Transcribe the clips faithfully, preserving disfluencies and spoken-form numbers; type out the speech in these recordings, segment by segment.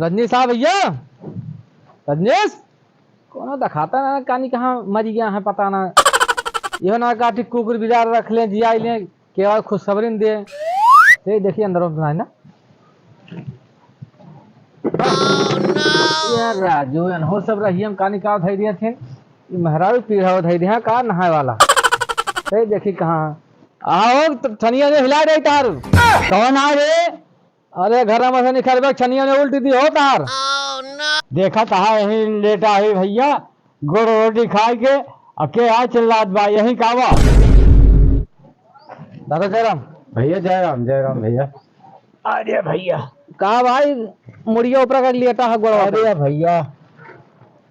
रजनीश, आ भइया। रजनीश, कौनो देखात ना, कानी कहाँ मरि गया है, पता ना। इहो ना काटी कुकुर बिलार रख ले, जियाइ ले, केवा खुशखबरी न दे। ए, देखी अंदर में ना। यार राजू, एनहो सब रहिया में कानी का धइ दिया थे। ई मेहरारू पीढ़ा धइ दिया का नहाए वाला। ए, देखी कहाँ। आओ, त-, ठनिया ने हिलाइ रही तार। कौन आ रे? अरे, घर में से निकलबे, छनिया में उल्टी दी हो तार। देखत हा, यही लेटा है भइया, गुड़ रोटी खाइ के, अ के आ चिल्लात बा, यही का बा? दादा जयराम। भइया जयराम, जयराम भइया। अरे भइया। का भाई, मुड़िया ऊपर कर लेटा है गोड़वा पे? अरे भइया,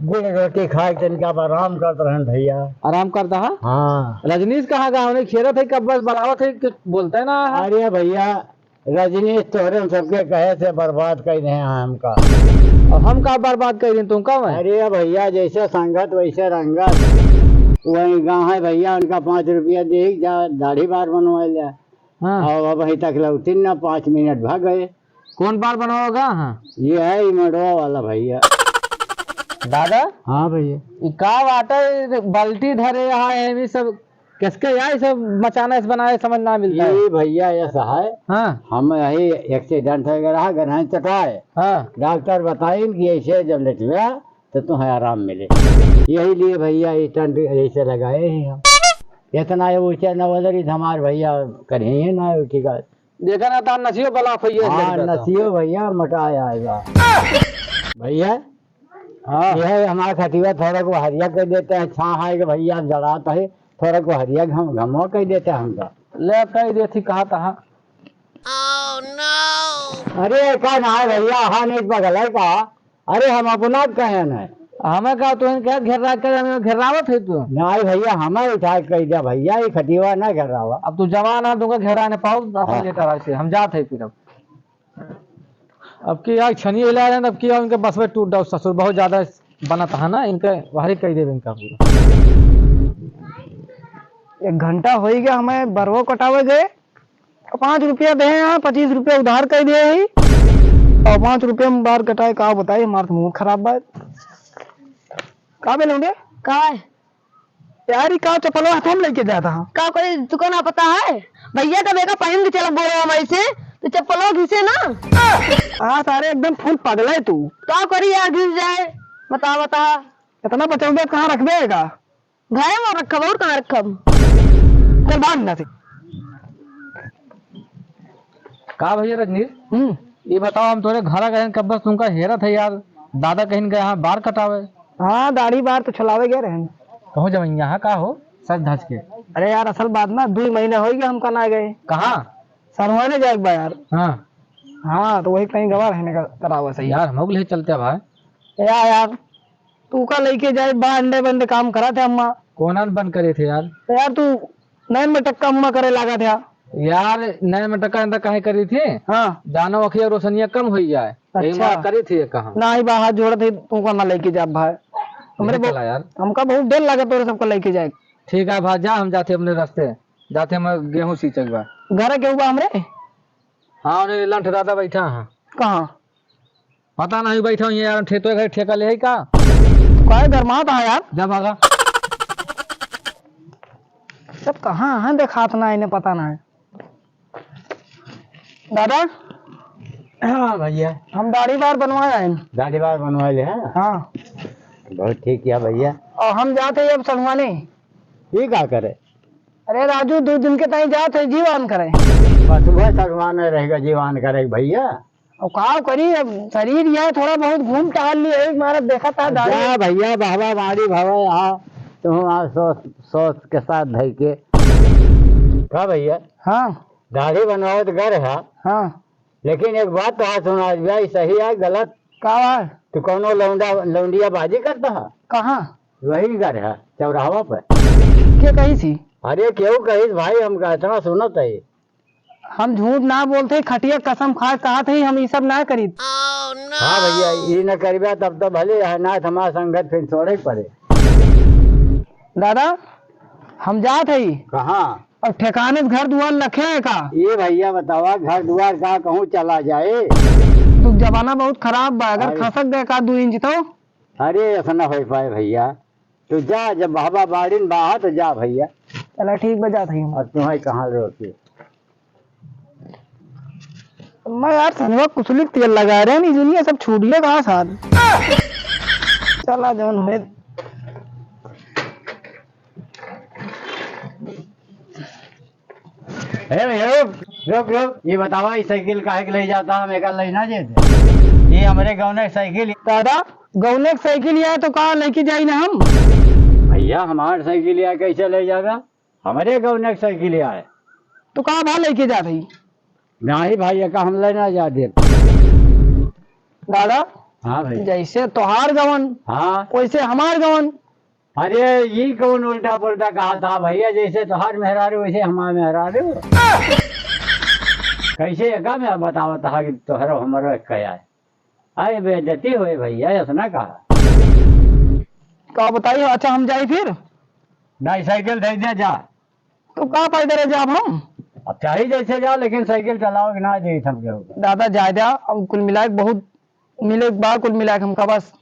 गुड़ रोटी खाइ के तनिका अब आराम करत रहन भइया। आराम करता है? हाँ। रजनीश कहाँ गा? उन्हें खेलत है, कब बस बुलावत है, कुछ बोलते ना है। अरे भइया, रजनीश तोहरे सबके कहे से बर्बाद कइ दिहे हैं हमका। अब हम का बर्बाद कइ दिहे, तुम का है? अरे भइया, जैसे संगत वैसे रंगत। वही गाँव है भइया, उनका पाँच रुपया दे, जा दाढ़ी बार बनवाइ ले। हाँ। और अब अभी तक लौटिन ना, पाँच मिनट भा गए। कौन बार बनवाओगा? हाँ। ये है इमड़वा वाला भइया। दादा? हाँ भइया। ई का बाटे, बाल्टी धरे यहाँ है, ये सब किसके यहाँ, ये सब मचाना, इस बनाए, समझ ना मिलता है। ये भइया, ऐसा है, हाँ। हम यही accident होइ गया रहा, गन्हाई चटाए। हाँ। डॉक्टर बताइन कि ऐसे जब लेटबे तो तुम्हें आराम मिले। यही लिए भइया, ये tent ऐसे लगाए हैं हम। इतना ये ऊंचे न वजरी हमार भइया करिए ना, ठीक है। देखा ना, तार नसियो block होइए, हाँ, देख लेता। नसियो भइया मोटा आएगा। भइया, हाँ। यह हमार खटिया थोड़ा को हरिया कइ देते हैं, छाँह आए के भइया जड़ात है, थोड़ा को हरिया घम-, घमवा कइ देते हैं हमका। ले कइ देती कहा तहा। अरे का ना है भइया, हाँ नहीं पगल है का? अरे हम अपना कहे न। हमें का तू इनके घेर्रा के हमें घेर्रावत है तू? नहीं भइया, हमें उठा के कह दिया भइया, ये खटिया ना घेर्रावा। अब तू जवान है, तुमका घेर्रा नहीं पाओ, अपन हाँ। लेटा रहा से, हम जात है फिर अब। अब की आग छनिए हिला रहे हैं, अब की आग इनके बस में टूट जाओ ससुर, बहुत ज्यादा बनत है ना, इनके बाहरी कह देवे इनका पूरा। एक घंटा होइ गया हमें बरवा कटावे गए, पाँच रुपया दे हैं, पच्चीस रुपया उधार कइ दिए ही, और पाँच रुपया में बार कटाए, का बताई, हमार तो मूड खराब बा। का बेलूंडे? का है? यार, ई का चप्पलवा हाथ में लेके जाता है? का कोई तुका ना पता है? भइया का बेगा पहिन के चला गोड़वा में ऐसे, तो चप्पलवा घिसे ना। हाँ, सारे एकदम full पगला है तू। का करी यार, घिस जाए, बता, बता। इतना बचौबे कहाँ रखबे है का? घरे में रखब, और कहाँ रखब? चल भाग ना से। का भइया रजनीश? हम्म। ये बताओ, हम तोरे घरा गए, कब बस तुमका हेरत है यार। दादा कहीं गए हाँ बार कटावे। हाँ, दाढ़ी बार तो छुलावे गए रहन। कहूँ जब यहाँ का हो, सज धज के। अरे यार, असल बात ना, दुइ महीना होइ गया हमका ना गए। कहाँ? सरवाने जाए बा यार। हाँ। हाँ, तो वही कहीं गवा रहने का करावा सही। यार, हम लोग ले चलते हैं भाई। या यार, तू का लेके जाए बा, अंडे बंडे काम करा थे अम्मा। कौन आन बंद करे थे यार? तो यार, तू नैन मटक्का अम्मा करे लागा था। यार, नैन मटक्का अंदर काहे करी थी? हाँ। जानो अखिया रोशनिया कम होई जाए। यही अच्छा। मार करी थी ये कहाँ? ना ही बा, हाथ जोड़त है, तू का ना लेके जा भाई। हमरे ले चला बहुत, यार। हमका बहुत डर लगा तोरे सबका लेके जाए। ठीक है भाई, जा, हम जाते अपने रास्ते, जाते हम गेहूं सींचे के बा। घर केहू बा हमरे? हाँ, उन्हें लंठ दादा बैठा है। कहाँ? पता नहीं, बैठा हुई है यार, ठे-, तो घर ठेका ले है का? काहे गरमात है यार? जा भागा। सब कहाँ है, देखात ना, इन्हें पता ना है। दादा? हाँ भइया। हम दाढ़ी बार बनवाए हैं। दाढ़ी बार बनवाए ले हैं? हाँ। बहुत ठीक किया भइया। और हम जाते हैं अब सड़वाने। ये का करे? अरे राजू, दो दिन के ताई जात है, जीवान करे। बस वह सड़वाने रहेगा, जीवान करे भइया। और का करी, अब शरीर यह थोड़ा बहुत घूम टहल लिए, एक मारा देखा था दाढ़ी। जा भइया, बहवा मारी भवा, यहाँ तुम आ सोच, सोच के साथ धई के। का भइया? हाँ। दाढ़ी बनवावत घर है। हाँ। लेकिन एक बात तो सुना, भाई सही है गलत? का बा? तू कौनो लौंडा, लौंडिया बाजी करता है? कहाँ? वही घर है, चौराहा पर। के कही थी? अरे केहू कही भाई, हम का इतना सुनत है। हम झूठ ना बोलते, खटिया कसम खा कहा थे, हम ये सब ना करी। हाँ भइया, ये न करबे तब तो भले है, ना हमारा संगत फिर छोड़े के पड़े। दादा, हम जात है। कहाँ? अब ठिकाने से घर दुआर लखे है का? ये भइया बतावा, घर दुआर का कहूँ चला जाए? जमाना बहुत खराब बा, अगर अरे। खसक गए का दू इंच तो। अरे, ऐसा ना हो पाए भैया, तू जा, जब बाबा बाड़िन बाहा तो जा भैया। चला ठीक बा, जात हई हम। अब तुम्हें कहाँ रोकी? मैं यार संजवा कुछ नहीं तेल लगा रहे हैं, नहीं दुनिया सब छूट गया कहाँ साथ। चला जौन हुए। हे भैया, रुक, रुक, रुक। ये बतावा, ई साइकिल काहे के ले जाता? हम एका ले ना जेते। ये हमरे गौने के साइकिल। दादा, गौने के साइकिल या तो का लेके जाई ना हम? भैया, हमार साइकिल या कैसे ले जाबा? हमरे गौने के साइकिल या है। तो का भा लेके जात हई? नाही भाई, एका हम ले ना जा दे। दादा, हाँ भाई। जैसे तोहार गवन, हाँ। वैसे हमार गवन। अरे, ई कौन उल्टा पुल्टा कहा था भैया? जैसे तोहार मेहरारू, वैसे हमार मेहरारू। कैसे एका में बतावत हा कि तोहरो हमरो एक है? अरे, बेइज्जती होए भैया, ऐसा ना कहा। का बताई? अच्छा, हम जाई फिर? नहीं, साइकिल दे दे, जा। तो का पैदल जाब हम? अब चाहे जैसे जा, लेकिन साइकिल चलाओ कि ना, दे हम केहू के। दादा, जाए दे, अब कुल मिलाए बहुत मिले बा, कुल मिलाए हमका बस।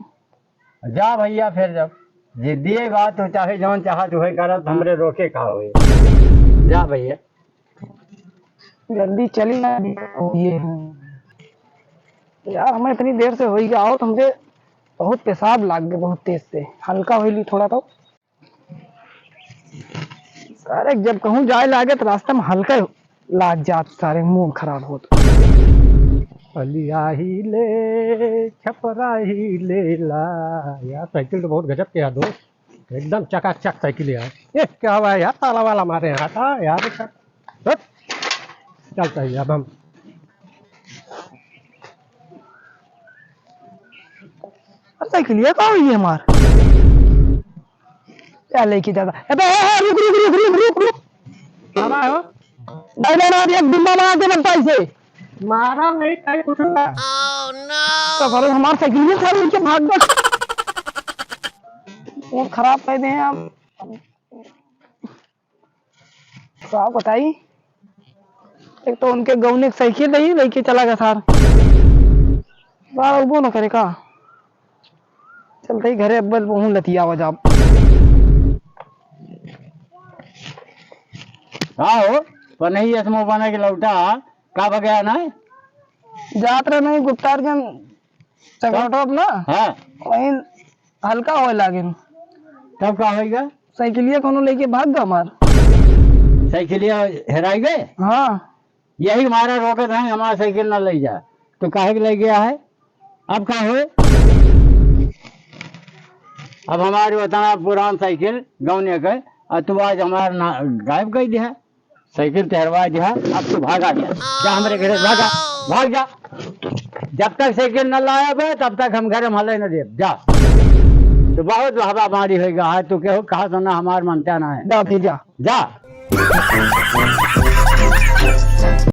जा भैया, फिर जब जिद्दी बा, तो चाहे जौन चाहत उहे करत, हमरे रोके का होए। जा भैया। जल्दी चली ना, ये यार, हमें इतनी देर से होई गया, आओ तुमसे बहुत पेशाब लाग गए, बहुत तेज से। हल्का होई ली थोड़ा तो। सारे जब कहूँ जाए लागे तो रास्ते में हल्का लाग जात, सारे मूड खराब होत। अलियाही ले, छपराही ले ला। यार, साइकिल तो बहुत गजब के है दोस्त, एकदम चकाचक साइकिल है। ए, क्या हुआ है यार, ताला वाला मारे हैं, हटा यार, हट। चलता है अब हम। अरे, साइकिल ये का हुई है हमार? क्या लेके जाता? अबे, ए, ए, रुक, रुक, रुक। मारा हो? नहीं, नहीं, नहीं, एक डिब्बा मार दे, बस ऐसे। मारा नहीं, कहीं कुछ ना। तो करो, हमार साइकिल में था, उनके भाग गए। वो खराब कर दे हैं आप। का बताई, एक तो उनके गौने के साइकिल रही, लेके चला गया सार। सार उबो न करे का। चलते ही घरे अब्बल बहु लतिया हो जाब। का हो, पनही असमो बना के लौटा, का भगया ना? जात रहे नहीं गुप्तार के चकरोटो अपना, हाँ। वहीं हल्का होए लागिन। तब का होइगा? साइकिलिया कोनो लेके भाग गया हमार। साइकिलिया हेराई गए? हाँ। यही हमारा रोकत है, हमारा साइकिल ना ले जा। तो काहे के ले गया है? अब का होए? अब हमारे उतना पुरान साइकिल गौने के, और तू आज हमारा ना, गायब कर दिया। साइकिल तो हेरवा दिया, अब तू भागा जा, जा हमरे घरे से भागा, भाग जा। जब तक साइकिल न लाया बे, तब तक हम घर में हले न देब, जा। तो बहुत हवा मारी होइगा, आज तू केहू कहा सुना हमार मनता ना है। जा फिर जा। जा।